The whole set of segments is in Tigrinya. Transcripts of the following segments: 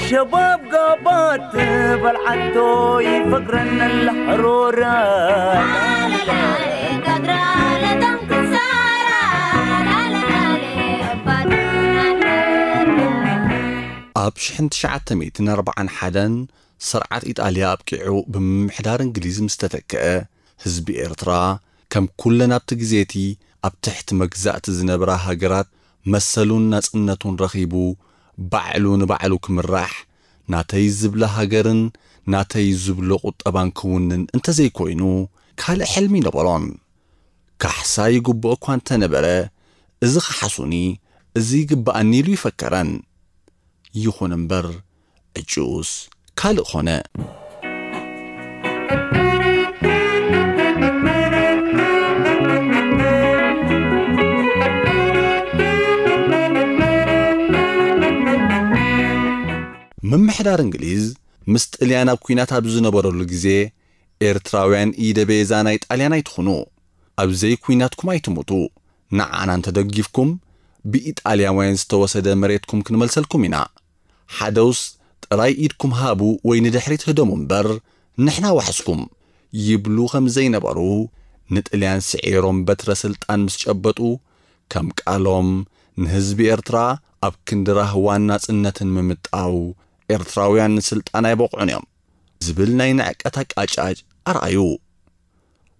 شباب قابات بلعتو يفكرن الحرورة. ኣብ ሽሕን ትሽዓተ ሚእትን ኣርባዓን ሓደን ስርዓት ኢጣልያ ኣብቂዑ ብምምሕዳር እንግሊዝ ምስ ተተክአ፣ ህዝቢ ኤርትራ ከም ኩለን ኣብቲ ግዜ እቲ ኣብ ትሕቲ መግዛእቲ ዝነብራ ሃገራት መሰሉን ናጽነቱን ረኺቡ ባዕሉ ንባዕሉ ክምራሕ፣ ናተይ ዝብላ ሃገርን ናተይ ዝብሎ ቁጠባን ክውንን እንተዘይኮይኑ ካልእ ሕልሚ ይነበሮን። ካሕሳ ይግብኦ እኳ እንተነበረ፣ እዚ ክሓሱኒ፣ እዚ ይግብኣኒ ኢሉ ይፈከረን። ይኹን እምበር ዕጭኡስ ካልእ ኾነ። ምምሕዳር እንግሊዝ ምስ ጥልያን ኣብ ኲናት ኣብ ዝነበረሉ ግዜ፣ ኤርትራውያን ኢደ ቤዛ ናይ ጣልያን ኣይትኹኑ፣ ኣብ ዘይኲናትኩም ኣይትሙቱ፣ ንዓና እንተደጊፍኩም ብኢጣልያውያን ዝተወሰደ መሬትኩም ክንመልሰልኩም ኢና። ሓደውስ ጥራይ ኢድኩም ሃቡ ወይ ንድሕሪት ህደሙ እምበር ንሕና ዋሕስኩም ይብሉ ከም ዘይነበሩ፣ ንጥልያን ስዒሮም በትረ ስልጣን ምስ ጨበጡ፣ ከም ቃሎም ንህዝቢ ኤርትራ ኣብ ክንዲ ራህዋን ናጽነትን ምምጣው ኤርትራውያን ንስልጣን ኣይበቕዑን እዮም ዝብል ናይ ንዕቀት ኣቃጫጭ ኣርኣዩ።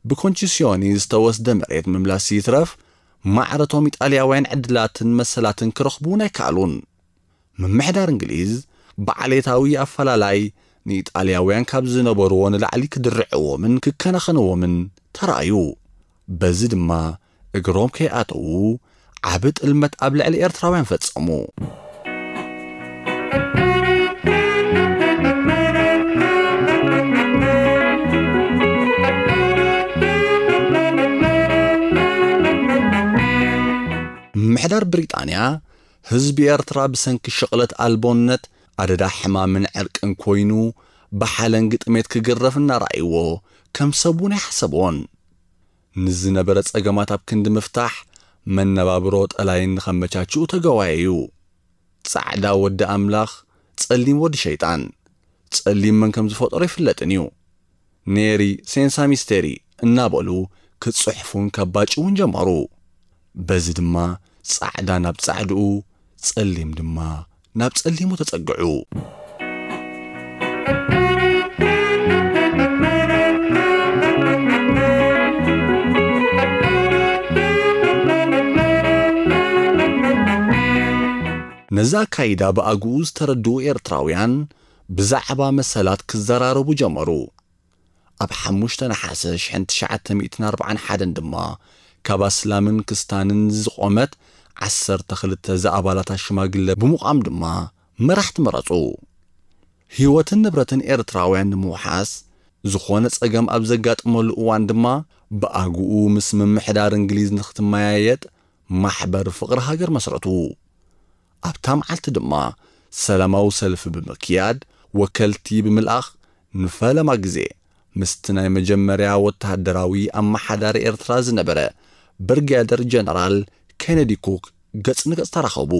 ብኮንቺስዮኒ ዝተወስደ መሬት ምምላስ ይትረፍ፣ ማዕረቶም ኢጣልያውያን ዕድላትን መሰላትን ክረኽቡ እውን ኣይከኣሉን። ምምሕዳር እንግሊዝ ብዓሌታዊ ኣፈላላይ ንኢጣልያውያን ካብ ዝነበርዎ ንላዕሊ ክድርዕዎምን ክከናኸንዎምን ተራእዩ። በዚ ድማ እግሮም ከይኣተዉ ዓቢ ጥልመት ኣብ ልዕሊ ኤርትራውያን ፈጸሙ። ምምሕዳር ብሪጣንያ ህዝቢ ኤርትራ ብሰንኪ ሽቕለት ኣልቦነት ኣደዳ ሕማምን ዕርቅን ኮይኑ ብሓለንጊ ጥሜት ክግረፍ እናረኣይዎ ከም ሰብ እውን ኣይሓሰብዎን። ንዝነበረ ጸገማት ኣብ ክንዲ ምፍታሕ መነባብሮ ጠላይን ንኸመቻችኡ ተገዋየዩ። ጻዕዳ ወዲ ኣምላኽ፣ ጸሊም ወዲ ሸይጣን፣ ጸሊም መን ከም ዝፈጠሮ ይፍለጥን እዩ። ኔሪ ሴንሳ ሚስቴሪ እናበሉ ክጽሕፉን ከባጭውን ጀመሩ። በዚ ድማ ጻዕዳ ናብ ጻዕድኡ፣ ጸሊም ድማ ናብ ጸሊሙ ተጸግዑ። ነዚ ኣካይዳ ብኣግኡ ዝተረድኡ ኤርትራውያን ብዛዕባ መሰላት ክዘራረቡ ጀመሩ። ኣብ ሓሙሽተ ነሓሰ ሽሕን ትሽዓተ ሚእትን ኣርባዓን ሓደን ድማ ካብ ኣስላምን ክስታንን ዝቖመት ዓሰርተ ክልተ ዝኣባላታ ሽማግለ ብምቋም ድማ መራሕቲ መረጹ። ህይወትን ንብረትን ኤርትራውያን ንምውሓስ ዝኾነ ጸገም ኣብ ዘጋጥመሉ እዋን ድማ ብኣግኡ ምስ ምምሕዳር እንግሊዝ ንክትመያየጥ ማሕበር ፍቕሪ ሃገር መስረቱ። ኣብታ መዓልቲ ድማ ሰላማዊ ሰልፊ ብምክያድ ወከልቲ ብምልኣኽ ንፈለማ ግዜ ምስቲ ናይ መጀመርያ ወተሃደራዊ ኣመሓዳሪ ኤርትራ ዝነበረ ብርጋደር ጀነራል ኬነዲ ኩክ ገጽ ንገጽ ተራኸቡ።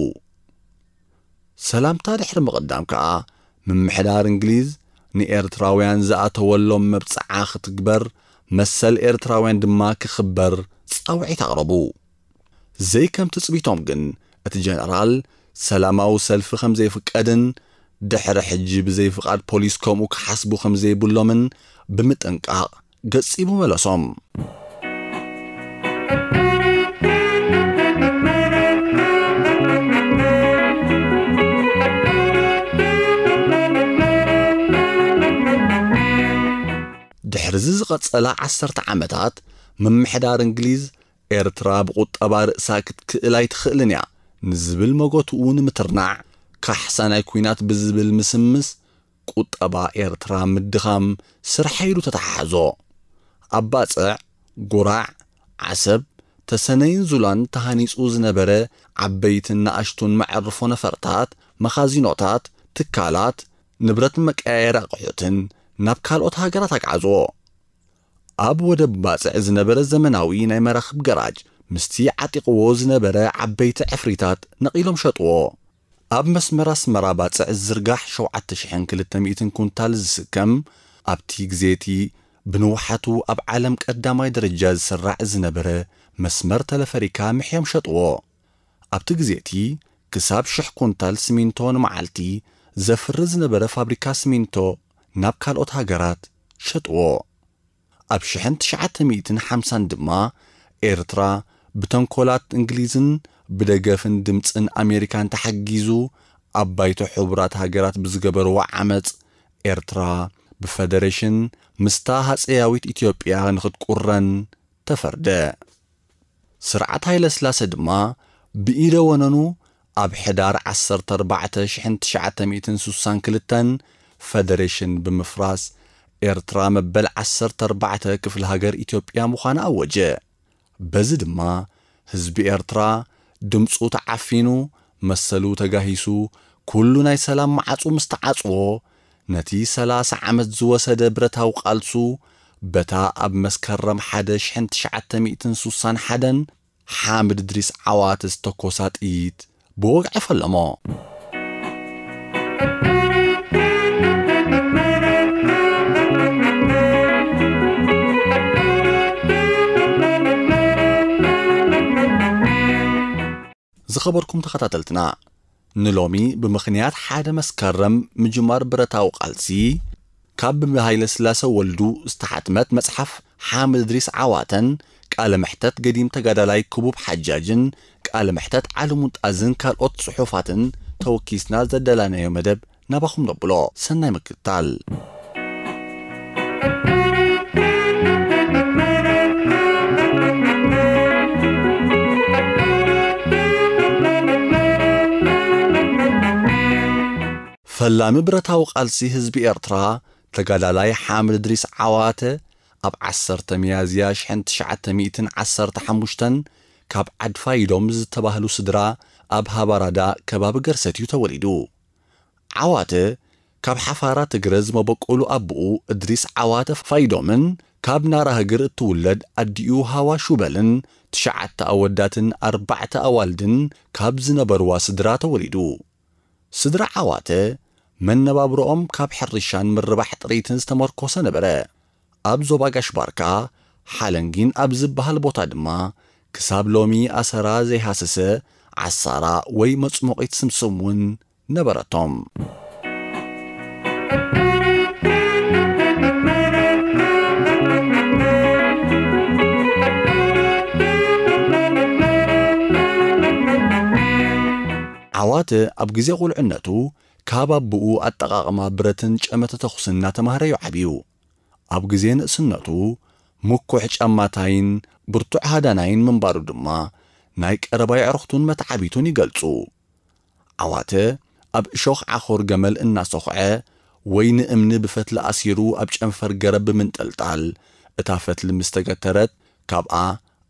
ሰላምታ ድሕሪ ምቕዳም ከኣ ምምሕዳር እንግሊዝ ንኤርትራውያን ዝኣተወሎም መብጽዓ ክትግበር መሰል ኤርትራውያን ድማ ክኽበር ጻውዒት ኣቕረቡ። ዘይከም ትጽቢቶም ግን እቲ ጀነራል ሰላማዊ ሰልፊ ከም ዘይፍቀድን ድሕሪ ሕጂ ብዘይፍቓድ ፖሊስ ከምኡ ክሓስቡ ከም ዘይብሎምን ብምጥንቃቕ ገጺቡ መለሶም። ድሕርዚ ዝቐጸላ ዓሰርተ ዓመታት ምምሕዳር እንግሊዝ ኤርትራ ብቁጠባ ርእሳ ክትክእል ኣይትኽእልን እያ ንዝብል መጎትኡ ንምትርናዕ ካሕሳ ናይ ኲናት ብዝብል ምስምስ ቁጠባ ኤርትራ ምድኻም ስርሐይ ኢሉ ተተሓሓዞ። ኣብ ባጽዕ፣ ጉራዕ፣ ዓሰብ፣ ተሰነይን ዙላን ተሃኒጹ ዝነበረ ዓበይትን ንኣሽቱን መዕርፎ ነፈርታት፣ መኻዚኖታት፣ ትካላት፣ ንብረት መቀያየሪ ኣቕሑትን ናብ ካልኦት ሃገራት ኣግዓዝዎ። ኣብ ወደብ ባጽዕ ዝነበረ ዘመናዊ ናይ መራኽብ ገራጅ ምስቲ ዓጢቕዎ ዝነበረ ዓበይቲ ዕፍሪታት ነቒሎም ሸጥዎ። ኣብ መስመር ኣስመራ ባጽዕ ዝዝርጋሕ ሸውዓተ ሽሕን ክልተ ሚእትን ኩንታል ዝስከም፣ ኣብቲ ግዜ እቲ ብንውሓቱ ኣብ ዓለም ቀዳማይ ደረጃ ዝስራዕ ዝነበረ መስመር ተለፈሪካ ምሕዮም ሸጥዎ። ኣብቲ ግዜ እቲ ክሳብ ሽሕ ኩንታል ሲሚንቶ ንመዓልቲ ዘፍሪ ዝነበረ ፋብሪካ ሲሚንቶ ናብ ካልኦት ሃገራት ሸጥዎ። ኣብ ሽሕን ትሽዓተ ሚእትን ሓምሳን ድማ ኤርትራ ብተንኮላት እንግሊዝን ብደገፍን ድምጽን ኣሜሪካን ተሓጊዙ ኣብ ባይቶ ሕቡራት ሃገራት ብዝገበርዎ ዓመጽ ኤርትራ ብፈደሬሽን ምስታ ሃጸያዊት ኢትዮጵያ ንኽትቁረን ተፈርደ። ስርዓት ሃይለስላሰ ድማ ብኢደ ወነኑ ኣብ ሕዳር ዓሰርተ ኣርባዕተ ሽሕን ትሽዓተ ሚእትን ሱሳን ክልተን ፈደሬሽን ብምፍራስ ኤርትራ መበል ዓሰርተ ኣርባዕተ ክፍለ ሃገር ኢትዮጵያ ምዃና ኣወጀ። በዚ ድማ ህዝቢ ኤርትራ ድምጹ ተዓፊኑ፣ መሰሉ ተጋሂሱ፣ ኩሉ ናይ ሰላም መዓጹ ምስ ተዓጽዎ፣ ነቲ ሰላሳ ዓመት ዝወሰደ ብረታዊ ቃልሱ በታ ኣብ መስከረም ሓደ ሽሕን ትሽዓተ ሚእትን ሱሳን ሓደን ሓምድ እድሪስ ዓዋተ ዝተኮሳ ጥይት ብወግዒ ፈለሞ። ዝኸበርኩም ተኸታተልትና፣ ንሎሚ ብምኽንያት ሓደ መስከረም ምጅማር ብረታዊ ቃልሲ፣ ካብ ብሃይለ ስላሰ ወልዱ ዝተሓትመት መጽሓፍ ሓምድ እድሪስ ዓዋተን ቃለ መሕተት ገዲም ተጋዳላይ ክቡብ ሓጃጅን ቃለ መሕተት ዓሊ ሙንጣዝን ካልኦት ጽሑፋትን ተወኪስና ዘዳለናዮ መደብ ናባኹም ነብሎ። ሰናይ ምክትታል። ፈላሚ ብረታዊ ቃልሲ ህዝቢ ኤርትራ ተጋዳላይ ሓምድ እድሪስ ዓዋተ ኣብ ዓሰርተ ሚያዝያ ሽሕን ትሽዓተ ሚእትን ዓሰርተ ሓሙሽተን ካብ ዓድ ፋይዶም ዝተባህሉ ስድራ ኣብ ሃባራዳ ከባቢ ገርሰት እዩ ተወሊዱ። ዓዋተ ካብ ሓፋራ ትግረ ዝመበቆሉ ኣቦኡ እድሪስ ዓዋተ ፋይዶምን ካብ ናራ ህግር እትውለድ ኣዲኡ ሃዋ ሹበልን ትሽዓተ ኣወዳትን ኣርባዕተ ኣዋልድን ካብ ዝነበርዋ ስድራ ተወሊዱ። ስድራ ዓዋተ መነባብሮኦም ካብ ሕርሻን ምርባሕ ጥሪትን ዝተመርኮሰ ነበረ። ኣብ ዞባ ጋሽ ባርካ ሓለንጊን ኣብ ዝበሃል ቦታ ድማ ክሳብ ሎሚ ኣሰራ ዘይሃሰሰ ዓሳራ ወይ መጽሞቒት ስምስም እውን ነበረቶም። ዓዋተ ኣብ ግዜ ቁልዕነቱ ካብ ኣቦኡ ኣጠቓቕማ ብረትን ጨመተ ተኹስን እናተማህረ እዩ ዓብዩ። ኣብ ግዜ ንእስነቱ ምኩሕ ጫማታይን ብርቱዕ ሃዳናይን ምንባሩ ድማ ናይ ቀረባ የዕሩኽቱን መተዓቢቱን ይገልጹ። ዓዋተ ኣብ እሾኽ ዓኾር ገመል እናሰኹዐ ወይ ንእምኒ ብፈትሊ ኣሲሩ ኣብ ጨንፈር ገረብ ብምንጥልጣል፣ እታ ፈትሊ ምስ ተገተረት፣ ካብኣ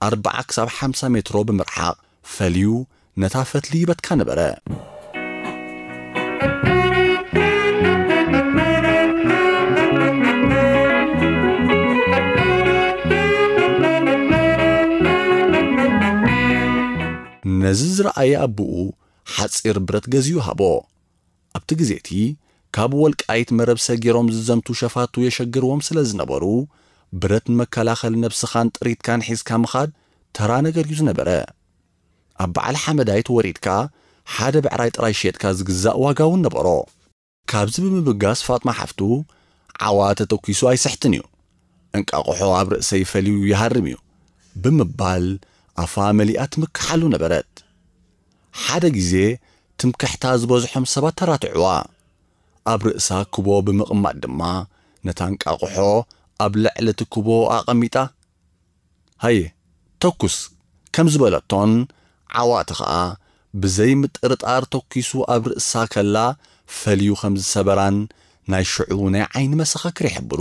ኣርብዓ ክሳብ ሓምሳ ሜትሮ ብምርሓቕ ፈልዩ ነታ ፈትሊ ይበትካ ነበረ። ነዚ ዝረኣየ ኣቦኡ ሓጺር ብረት ገዚኡ ሃቦ። ኣብቲ ግዜ እቲ ካብ ወልቃይት መረብ ሰጊሮም ዝዘምቱ ሸፋቱ የሸግርዎም ስለ ዝነበሩ፣ ብረት ንመከላኸሊ ነብስኻን ጥሪትካን ሒዝካ ምኻድ ተራ ነገር እዩ ዝነበረ። ኣብ በዓል ሓመዳይት ወሪድካ ሓደ ብዕራይ ጥራይ ሸየጥካ ዝግዛእ ዋጋ እውን ነበሮ። ካብዚ ብምብጋስ ፋጥማ ሓፍቱ፣ "ዓዋ ተተኲሱ ኣይስሕትን እዩ፣ እንቃቑሖ ኣብ ርእሰይ ፈልዩ ይሃርም እዩ" ብምባል ኣፋ መሊኣ ትምክሓሉ ነበረት። ሓደ ግዜ ትምክሕታ ዝበዝሖም ሰባት ተራትዕዋ። ኣብ ርእሳ ክቦ ብምቕማጥ ድማ ነታ እንቃቑሖ ኣብ ልዕሊ እቲ ክቦ ኣቐሚጣ፣ "ሃየ፣ ተኩስ" ከም ዝበለቶን ዓዋተ ኸኣ ብዘይ ምጥርጣር ተኲሱ ኣብ ርእሳ ከላ ፈልዩ ከም ዝሰበራን ናይ ሽዑ ናይ ዓይኒ መሰኻክር ይሕብሩ።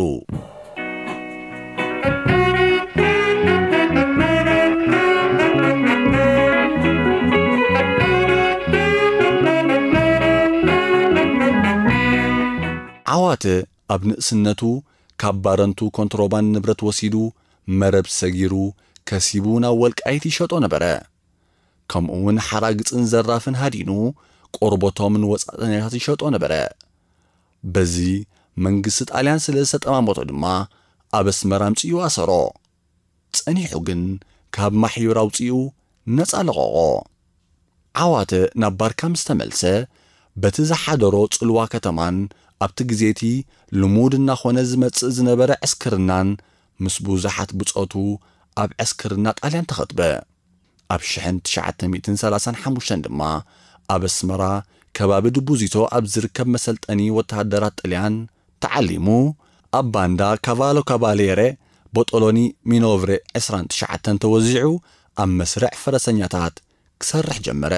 ዓዋተ ኣብ ንእስነቱ ካብ ባረንቱ ኮንትሮባንድ ንብረት ወሲዱ፣ መረብ ሰጊሩ፣ ከሲቡ ናብ ወልቃይት ይሸጦ ነበረ። ከምኡ እውን ሓራግጽን ዘራፍን ሃዲኑ፣ ቆርበቶም ንወጻእተኛታት ይሸጦ ነበረ። በዚ መንግስቲ ጣልያን ስለ ዝተጠማመቶ ድማ ኣብ ኣስመራ ኣምጺኡ ኣሰሮ። ጸኒሑ ግን ካብ ማሕዩር ኣውጺኡ ነጻ ለቐቖ። ዓዋተ ናብ ባርካ ምስ ተመልሰ፣ በቲ ዝሓደሮ ጽልዋ ከተማን ኣብቲ ግዜ እቲ ልሙድ እናኾነ ዝመጽእ ዝነበረ ዕስክርናን ምስ ብዙሓት ብጾቱ ኣብ ዕስክርና ጣልያን ተኸትበ። ኣብ ሽሕን ትሽዓተ ሚእትን ሰላሳን ሓሙሽተን ድማ ኣብ ኣስመራ ከባቢ ድቡዚቶ ኣብ ዝርከብ መሰልጠኒ ወተሃደራት ጥልያን ተዓሊሙ፣ ኣብ ባንዳ ካቫሎ ካባሌሬ ቦጦሎኒ ሚኖቭሬ ዕስራን ትሽዓተን ተወዚዑ ኣብ መስርዕ ፈረሰኛታት ክሰርሕ ጀመረ።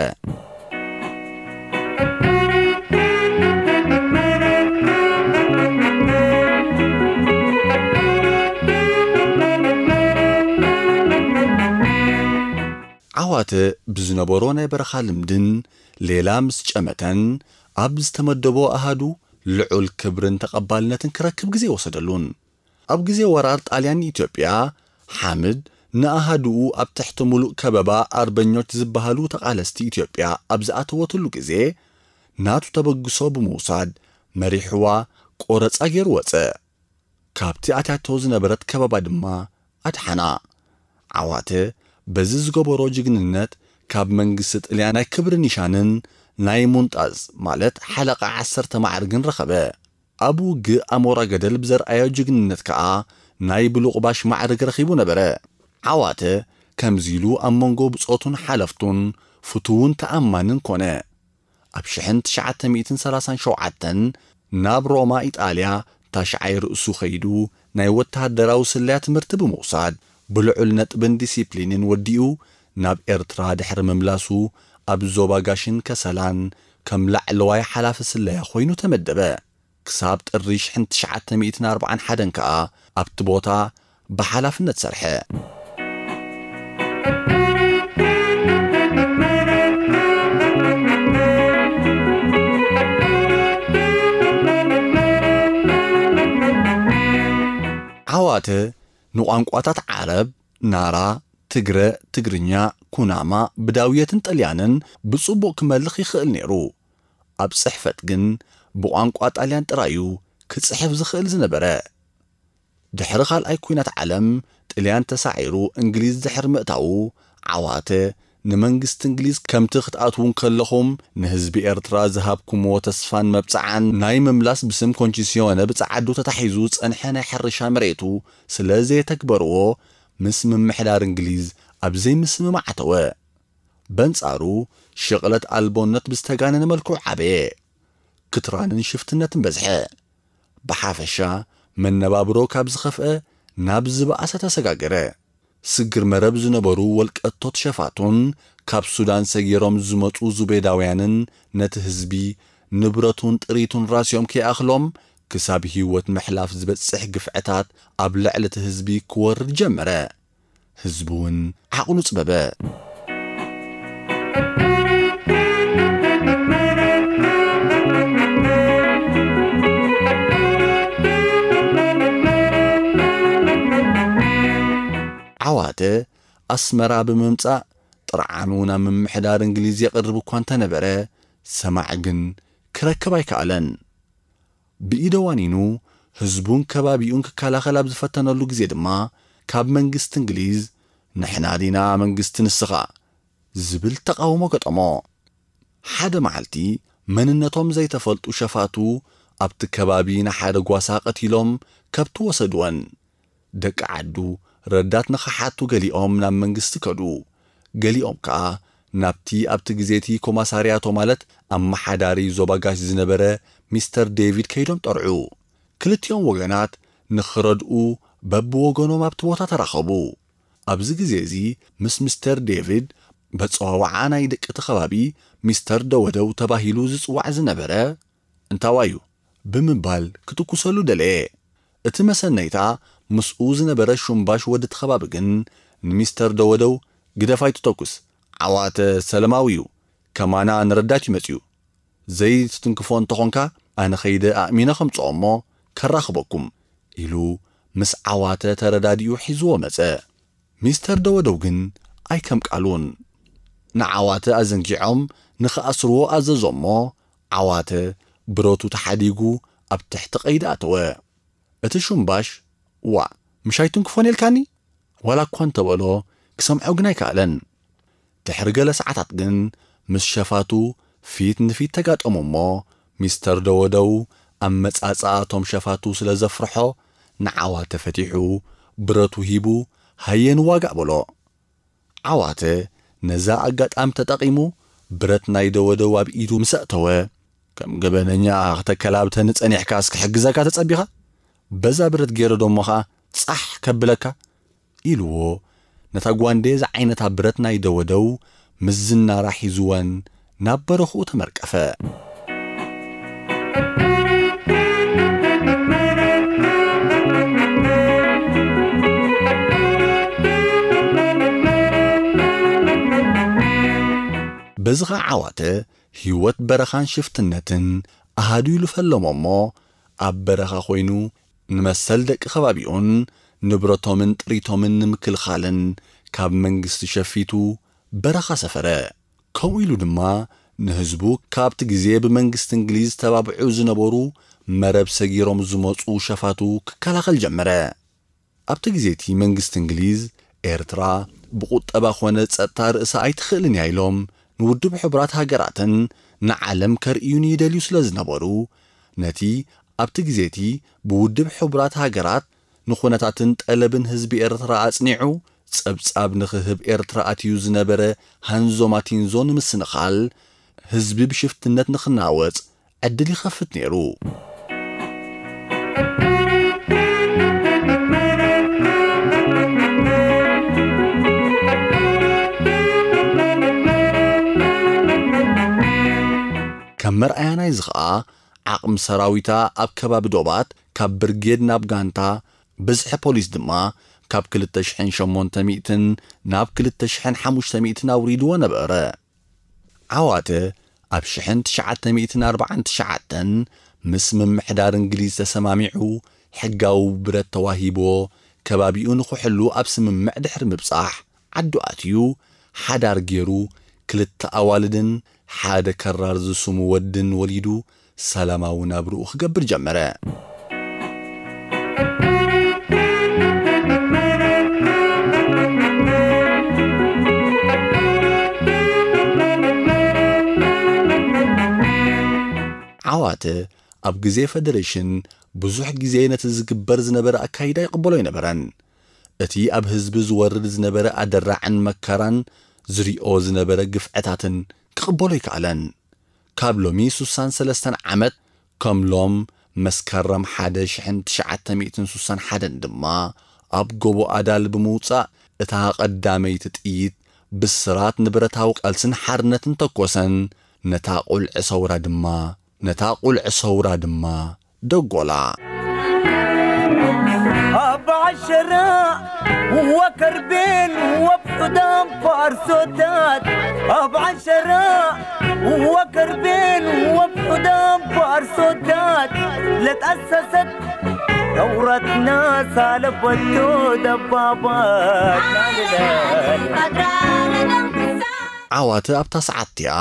ዓዋተ ብዝነበሮ ናይ በረኻ ልምድን ሌላ ምስ ጨመተን ኣብ ዝተመደቦ ኣሃዱ ልዑል ክብርን ተቐባልነትን ክረክብ ግዜ ወሰደሉን። ኣብ ግዜ ወራር ጣልያን ንኢትዮጵያ፣ ሓምድ ንኣሃዱኡ ኣብ ትሕቲ ምሉእ ከበባ ኣርበኞች ዝበሃሉ ተቓለስቲ ኢትዮጵያ ኣብ ዝኣተወትሉ ግዜ፣ ናቱ ተበግሶ ብምውሳድ መሪሕዋ ቆረጻ ገይሩ ወጸ። ካብቲ ኣትያቶ ዝነበረት ከበባ ድማ ኣድሓና። ዓዋተ በዚ ዝገበሮ ጅግንነት ካብ መንግስቲ ጥልያን ናይ ክብሪ ኒሻንን ናይ ሙንጣዝ ማለት ሓለቓ ዓሰርተ ማዕርግን ረኸበ። ኣብ ውግእ ኣሞራ ገደል ብዘርኣዮ ጅግንነት ከኣ ናይ ብሉቕባሽ ማዕርግ ረኺቡ ነበረ። ዓዋተ ከምዚ ኢሉ ኣብ መንጎ ብጾቱን ሓለፍቱን ፍቱውን ተኣማንን ኮነ። ኣብ ሽሕን ትሽዓተ ሚእትን ሰላሳን ሸውዓተን ናብ ሮማ ኢጣልያ ታሽዓይ ርእሱ ኸይዱ ናይ ወተሃደራዊ ስለያ ትምህርቲ ብምውሳድ ብልዑል ነጥብን ዲሲፕሊንን ወዲኡ ናብ ኤርትራ ድሕሪ ምምላሱ ኣብ ዞባ ጋሽን ከሰላን ከም ላዕለዋይ ሓላፊ ስለያ ኮይኑ ተመደበ። ክሳብ ጥሪ ሽሕን ትሽዓተ ሚእትን ኣርባዓን ሓደን ከኣ ኣብቲ ቦታ ብሓላፍነት ሰርሐ። ዓዋተ ንቋንቋታት ዓረብ፣ ናራ፣ ትግረ፣ ትግርኛ፣ ኩናማ፣ ብዳውየትን ጥልያንን ብጽቡቕ ክመልኽ ይኽእል ነይሩ። ኣብ ጽሕፈት ግን ብቋንቋ ጣልያን ጥራዩ ክጽሕፍ ዝኽእል ዝነበረ። ድሕሪ ካልኣይ ኲናት ዓለም ጥልያን ተሳዒሩ እንግሊዝ ድሕሪ ምእታዉ፣ ዓዋተ ንመንግስቲ እንግሊዝ ከምቲ ክትኣትዉ እንከለኹም ንህዝቢ ኤርትራ ዝሃብኩምዎ ተስፋን መብጽዓን ናይ ምምላስ ብስም ኮንቺሲዮነ ብጸዓዱ ተታሒዙ ዝጸንሐ ናይ ሕርሻ መሬቱ ስለ ዘየተግበርዎ ምስ ምምሕዳር እንግሊዝ ኣብ ዘይምስምማዕ ኣተወ። በንጻሩ ሽቕለት ኣልቦነት ብዝተጋነነ መልክዑ ዓበየ። ክትራንን ሽፍትነትን በዝሐ። ብሓፈሻ መነባብሮ ካብ ዝኸፍአ ናብ ዝበኣሰ ተሰጋገረ። ስግር መረብ ዝነበሩ ወልቀቶት ሸፋቱን ካብ ሱዳን ሰጊሮም ዝመጹ ዙቤዳውያንን ነቲ ህዝቢ ንብረቱን ጥሪቱን ራስዮም ከይኣኽሎም ክሳብ ህይወት ምሕላፍ ዝበጽሕ ግፍዕታት ኣብ ልዕሊ እቲ ህዝቢ ክወርድ ጀመረ። ህዝቢ እውን ዓቕሉ ጽበበ። ዓዋተ ኣስመራ ብምምጻእ ጥርዓኑ ናብ ምምሕዳር እንግሊዝ የቕርብ እኳ እንተነበረ፣ ሰማዒ ግን ክረክብ ኣይከኣለን። ብኢደ ዋኒኑ ህዝቡን ከባቢኡን ክከላኸል ኣብ ዝፈተነሉ ግዜ ድማ ካብ መንግስቲ እንግሊዝ "ንሕና ዲና መንግስቲ ንስኻ?" ዝብል ተቓውሞ ገጠሞ። ሓደ መዓልቲ መንነቶም ዘይተፈልጡ ሸፋቱ ኣብቲ ከባቢ ንሓደ ጓሳ ቀቲሎም ከብቲ ወሰድወን። ደቂ ዓዱ ረዳት ንኽሓቱ ገሊኦም ናብ መንግስቲ ከዱ። ገሊኦም ከኣ ናብቲ ኣብቲ ግዜ እቲ ኮማሳርያቶ ማለት ኣመሓዳሪ ዞባ ጋሽ ዝነበረ ሚስተር ዴቪድ ከይዶም ጠርዑ። ክልቲኦም ወገናት ንኽረድኡ በብወገኖም ኣብቲ ቦታ ተራኸቡ። ኣብዚ ግዜ እዚ ምስ ሚስተር ዴቪድ በጸዋውዓ ናይ ደቂ እቲ ከባቢ ሚስተር ደወደው ተባሂሉ ዝጽዋዕ ዝነበረ እንታዋዩ ብምባል ክትኩሰሉ ደለየ። እቲ መሰነይታ ምስኡ ዝነበረ ሹምባሽ ወዲ እቲ ከባቢ ግን ንሚስተር ደወደው "ግደፍ ኣይትተኩስ፣ ዓዋተ ሰለማዊ እዩ፣ ከማና ንረዳት እዩ መጺኡ። ዘይትትንክፎ እንተኾንካ ኣነ ኸይደ ኣእሚነ ከምጽኦ እሞ ከራኽበኩም" ኢሉ ምስ ዓዋተ ተረዳዲኡ ሒዝዎ መጸ። ሚስተር ደወደው ግን ኣይከምቃሉን። ንዓዋተ ኣዘንጊዖም ንኽኣስርዎ ኣዘዞ እሞ፣ ዓዋተ ብረቱ ተሓዲጉ ኣብ ትሕቲ ቀይዲ ኣተወ። እቲ ሹምባሽ፣ "ዋ፣ ምሻይ ትንክፎ ነይልካኒ?" ዋላ እኳ እንተበሎ፣ ክሰምዖ ግን ኣይከኣለን። ድሕሪ ገለ ሰዓታት ግን ምስ ሸፋቱ ፊት ንፊት ተጋጠሙ እሞ፣ ሚስተር ደወደው ኣመጻጽኣ እቶም ሸፋቱ ስለ ዘፍርሖ፣ ንዓዋተ ፈቲሑ፣ ብረቱ ሂቡ፣ "ሃየ ንዋጋእ" በሎ። ዓዋተ ነዛ ኣጋጣሚ ተጠቒሙ፣ ብረት ናይ ደወደው ኣብ ኢዱ ምስ ኣእተወ፣ "ከም ገበነኛ ክተከላብተኒ ጸኒሕካስ ክሕግዘካ ተጸቢኻ? በዛ ብረት ገይረ ደሞ ኸኣ ጻሕ ከብለካ?" ኢልዎ፣ ነታ ጓንዴ ዝዓይነታ ብረት ናይ ደወደው ምስ ዝናራ ሒዝወን ናብ በረኽኡ ተመርቀፈ። በዚ ኸዓ ዓዋተ ህይወት በረኻን ሽፍትነትን ኣሃዱ ኢሉ ፈለሞ እሞ፣ ኣብ በረኻ ኮይኑ ንመሰል ደቂ ከባቢኡን ንብረቶምን ጥሪቶምን ንምክልኻልን ካብ መንግስቲ ሸፊቱ በረኻ ሰፈረ። ከምኡ ኢሉ ድማ ንህዝቡ ካብቲ ግዜ ብመንግስቲ እንግሊዝ ተባብዑ ዝነበሩ መረብ ሰጊሮም ዝመጹ ሸፋቱ ክከላኸል ጀመረ። ኣብቲ ግዜ እቲ መንግስቲ እንግሊዝ፣ ኤርትራ ብቁጠባ ኾነ ጸጥታ ርእሳ ኣይትኽእልን እያ ኢሎም ንውድብ ሕቡራት ሃገራትን ንዓለም ከርእዩን ይደልዩ ስለ ዝነበሩ፣ ነቲ ኣብቲ ግዜ እቲ ብውድብ ሕቡራት ሃገራት ንኹነታትን ጠለብን ህዝቢ ኤርትራ ኣጽኒዑ ጸብጻብ ንኽህብ ኤርትራ ኣትዩ ዝነበረ ሃንዞ ማቲንዞ ንምስንኻል፣ ህዝቢ ብሽፍትነት ንኽናወጽ ዕድል ይኸፍት ነይሩ። ከም መርኣያ ናይዚ ኸኣ፣ ዓቕሚ ሰራዊታ ኣብ ከባቢ ዶባት ካብ ብርጌድ ናብ ጋንታ፣ ብዝሒ ፖሊስ ድማ ካብ ክልተ ሽሕን ሸሞንተ ሚእትን ናብ ክልተ ሽሕን ሓሙሽተ ሚእትን ኣውሪድዎ ነበረ። ዓዋተ ኣብ ሽሕን ትሽዓተ ሚእትን ኣርባዓን ትሽዓተን ምስ ምምሕዳር እንግሊዝ ተሰማሚዑ፣ ሕጋዊ ብረት ተዋሂብዎ፣ ከባቢኡ ንኽሕሉ ኣብ ስምምዕ ድሕሪ ምብጻሕ፣ ዓዱ ኣትዩ፣ ሓዳር ገይሩ፣ ክልተ ኣዋልድን ሓደ ከራር ዝስሙ ወድን ወሊዱ፣ ሰላማዊ ናብርኡ ክገብር ጀመረ። ዓዋተ ኣብ ግዜ ፈደረሽን ብዙሕ ግዜ ነቲ ዝግበር ዝነበረ ኣካይዳ ይቕበሎ ኣይነበረን። እቲ ኣብ ህዝቢ ዝወርድ ዝነበረ ኣደራዕን መከራን ዝሪኦ ዝነበረ ግፍዕታትን ክቕበሎ ኣይከኣለን። ካብ ሎሚ ሱሳን ሰለስተን ዓመት ከም ሎም መስከረም ሓደ ሽሕን ትሽዓተ ሚእትን ሱሳን ሓደን ድማ ኣብ ጎቦ ኣዳል ብምውጻእ እታ ቀዳመይቲ ጥይት ብስራት ንብረታዊ ቃልስን ሓርነትን ተኮሰን። ነታ ቁልዒ ሰውራ ድማ፣ ነታ ቁልዒ ሰውራ ድማ ደጎላ። ኣብ ዓሸራ ወከርቤን ወብሑዳም ፋርሶታት፣ ኣብ ዓሸራ ወከርቤን ወብሑዳም ፋርሶታት ለጠሰሰት ተውረትና ሳለበቶ ደባባት። ዓዋተ ኣብታ ሰዓት እቲኣ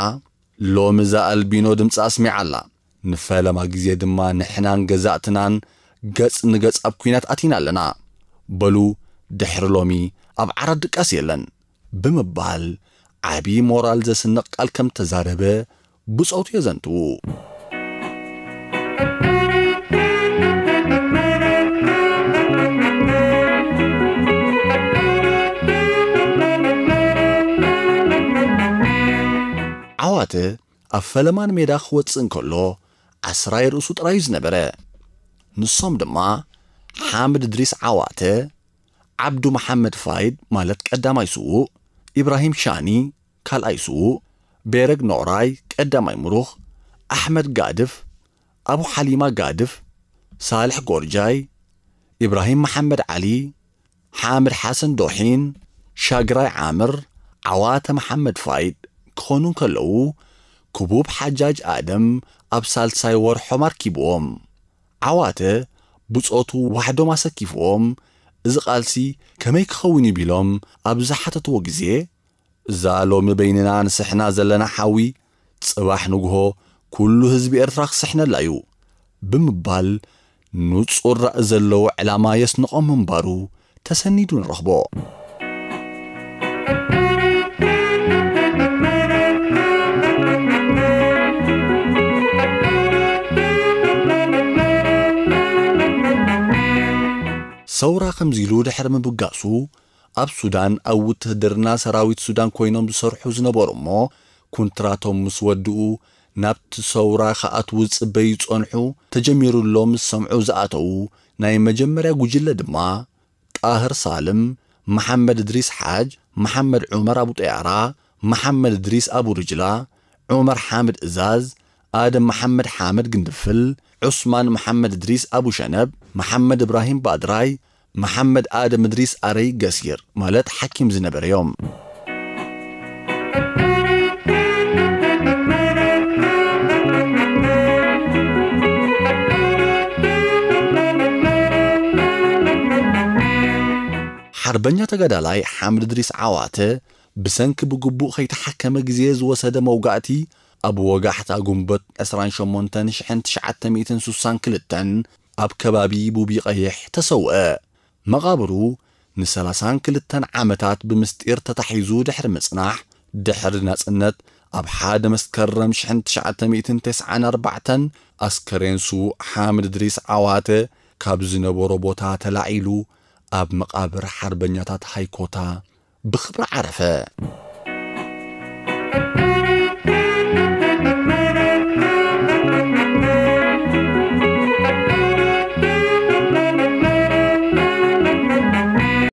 ሎሚ እዛ ኣልቢኖ ድምጻ ኣስሚዓ ኣላ። ንፈለማ ግዜ ድማ ንሕናን ገዛእትናን ገጽ ንገጽ ኣብ ኲናት ኣቲና ኣለና። በሉ ድሕሪ ሎሚ ኣብ ዓራት ድቃስ የለን ብምባል ዓቢ ሞራል ዘስንቕ ቃል ከም ተዛረበ ብጾቱ የዘንትዉ። ዓዋተ ኣብ ፈለማ ንሜዳ ክወጽእ እንከሎ ዓስራይ ርእሱ ጥራዩ ዝነበረ። ንሶም ድማ ሓምድ እድሪስ ዓዋተ፣ ዓብዱ መሓመድ ፋይድ ማለት ቀዳማይ ስዉእ፣ ኢብራሂም ሻኒ ካልኣይ ስዉእ፣ ቤረግ ኖራይ ቀዳማይ ምሩኽ፣ ኣሕመድ ጋድፍ፣ ኣቡ ሓሊማ ጋድፍ፣ ሳልሕ ጎርጃይ፣ ኢብራሂም መሓመድ ዓሊ፣ ሓምድ ሓሰን ዶሒን፣ ሻግራይ ዓምር፣ ዓዋተ መሓመድ ፋይድ ክኾኑ እንከለዉ፣ ክቡብ ሓጃጅ ኣደም ኣብ ሳልሳይ ወርሖም ኣርኪብዎም። ዓዋተ ብጾቱ ዋሕዶም ኣሰኪፍዎም፣ እዚ ቃልሲ ከመይ ክኸውን እዩ ቢሎም ኣብ ዝሓተትዎ ግዜ፣ እዛ ሎሚ በይንና ንስሕና ዘለና ሓዊ ጽባሕ ንግሆ ኩሉ ህዝቢ ኤርትራ ክስሕነላ እዩ ብምባል ንጹር ራኢ ዘለዎ ዕላማ የስንቖም ምንባሩ ተሰኒዱ ንረኽቦ። ሰውራ ከምዚ ኢሉ ድሕሪ ምብጋሱ ኣብ ሱዳን ኣብ ውትህድርና ሰራዊት ሱዳን ኮይኖም ዝሰርሑ ዝነበሩ እሞ ኩንትራቶም ምስ ወድኡ ናብቲ ሰውራ ክኣትዉ ዝጽበዩ ዝጸንሑ ተጀሚሩ ኣሎ ምስ ሰምዑ ዝኣተዉ ናይ መጀመርያ ጉጅለ ድማ ጣህር ሳልም፣ መሓመድ እድሪስ ሓጅ፣ መሓመድ ዑመር ኣቡ ጠያራ፣ መሓመድ እድሪስ ኣቡ ርጅላ፣ ዑመር ሓምድ እዛዝ፣ ኣደም መሓመድ ሓምድ ግንድፍል፣ ዑስማን መሓመድ እድሪስ ኣቡ ሸነብ፣ መሓመድ እብራሂም ባድራይ፣ መሓመድ ኣደም እድሪስ ኣረይ ገሲር ማለት ሓኪም ዝነበረ እዮም። ሓርበኛ ተጋዳላይ ሓምድ እድሪስ ዓዋተ ብሰንኪ ብግቡእ ከይተሓከመ ግዜ ዝወሰደ መውጋእቲ ኣብ ወጋሕታ ጉንበት ዕስራን ሸሞንተን ሽሕን ትሽዓተ ሚእትን ሱሳን ክልተን ኣብ ከባቢ ቡቢ ቀይሕ ተሰውአ። መቓብሩ ንሰላሳን ክልተን ዓመታት ብምስጢር ተታሒዙ ድሕሪ ምጽናሕ፣ ድሕሪ ናጽነት ኣብ ሓደ መስከረም ሽሕን ትሽዓተ ሚእትን ተስዓን ኣርባዕተን ኣስከሬን ስዉእ ሓምድ እድሪስ ዓዋተ ካብ ዝነበሮ ቦታ ተላዒሉ ኣብ መቓብር ሓርበኛታት ሃይኮታ ብኽብሪ ዓረፈ።